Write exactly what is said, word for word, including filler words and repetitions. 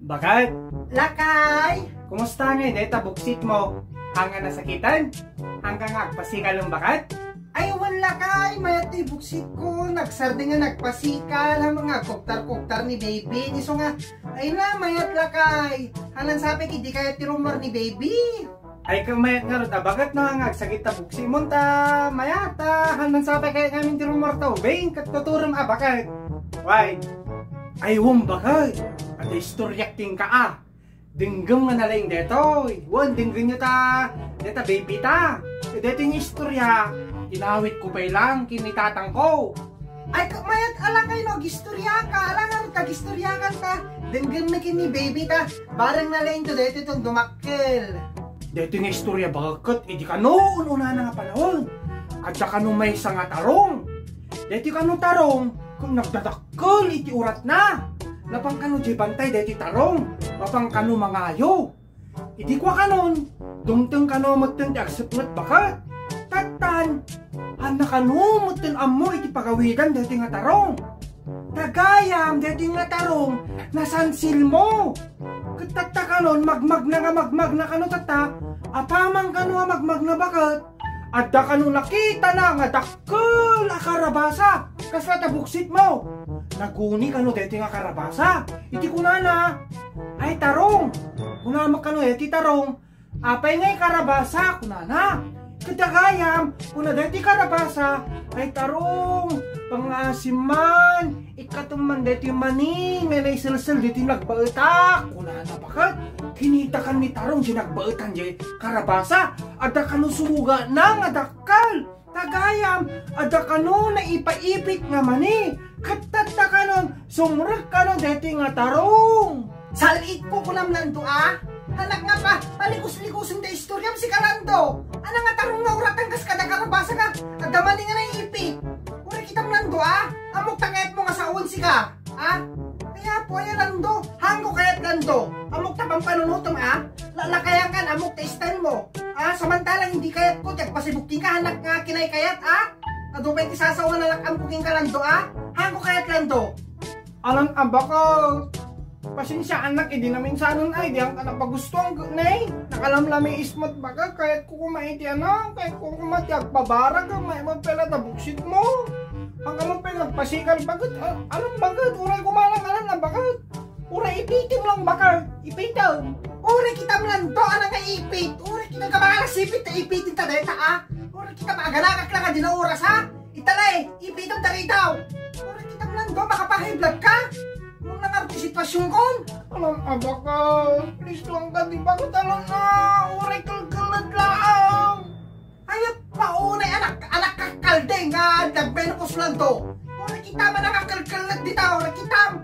Baket? Lakay! Kumusta ngay dayta buksit mo? Haan nga nasakiten? Haan ka nga agpasikal, baket? Ay, wen, lakay, mayat ti buksit ko. Nagsardeng nga nagpasikal, haan nga agkuktar-kuktar ni baby. Isu nga, ay na, mayat, lakay. Haan sapay ket idi kayat ti rummuar ni baby. Ay, ket mayat ngarud a baket no nga agsakit ta buksimonta, mayat a, haan sapay kayat ngamin ti rummuarta ubing, ket tuturom a baket. Why? Ay, wen, baket. Adda istoriak kenka a. Denggem nga nalaing daytoy. Wen, denggenyo ta, dayta baby ta. Daytoy nga istoria, inawitko pay lang ken ni tatangko. Ay, ket mayat a lakay no agistoriaka, ala ngarud ta agistoriakan ta. Denggenmi ken ni baby ta. Bareng nalaingto daytoy ton dumakkel. Daytoy nga istoria baket ket idi kano un-unana nga panawen. Adda kano maysa nga tarong. Daytoy kano tarong ket nagdadakkel iti uratna. Napan kano diay bantay daytoy tarong. Mapan kano mangayo. Idi kua kanon, dumteng kano metten ti agsepnget baket. Tattan, haan kano metten ammo iti pagawidan daytoy nga tarong. Ta gayam daytoy nga tarong, nasansilmo. Ket tatta kanon, magmagna nga magmagna kano tatta, apaman kano a magmagna baket, adda kano nakitana nga dakkel a karabasa. Kasla ta buksitmo. Naguni kano daytoy nga karabasa. Iti kunana, "Ay, tarong." Kuna met kano daytoy tarong, "Apay ngay karabasa?" kunana. Ket gayam, kuna daytoy karabasa, "Ay, tarong, pangngaasim man, ikkatem man daytoy mani nga naiselsel daytoy nagbaetak," kunana. Baket, kinitakan ni tarong diay nagbaetan diay karabasa. Adda kano sumugana nga dakkel. Ta gayam, adda kano naipaipit nga mani. Ket tatta kanon, sumrek kano daytoy nga tarong. Sal-itko kunam, Lando, a? Haan nga pa, palikos-likosen ti istoriam, sika, Lando. Ania nga tarong nga uratan kas kada karabasa nga adda mani nga naiipit? Uray kitam, Lando, a? Ammok ta kayatmo nga sawen, sika. A? Ay, Apo, aya, Lando. Haanko kayat, Lando. Ammok ta pampanunotem, a? Lalakayankan, ammok ta style mo. A, samantalang idi kayatko ti agpasibuk kenka, haanak nga kinaykayat, a? Adu pay ti sasaw nga nalak-amko kenka, Lando, a? Haanko kayat, Lando. Alan a baket. Pasensiaan nak idi naminsanen ay, diak ka napagustuhan, ne? Nakalamlamiis met baket, kayatko koma iti ano, kayatko koma ti agpabarag, a, mayat met pay la ta buksitmo. Haan ka met pay nagpasikal baket, a, alan baket, uray koma lang, alan a baket. Uray ipitem lang baket, ipitem. Uray kitam, Lando, ania nga ipit? Uray kitam, kamalas ipit, ta ipitem ta dayta, a? Uray kitam, agalagak lang a di naoras, a? Italay, ipitem ta dayta. Uray kitam, Lando, makapahay blood ka? Ngem nangarod ti sitwasionkon. Alan a baket, please lang ka, di baket, alan a, uray kelkelled laeng. Ay, paunay, anak, anak, kakkaldeng nga nagmenopause, Lando. Uray kitam a nakakelkelled dita, uray kitam.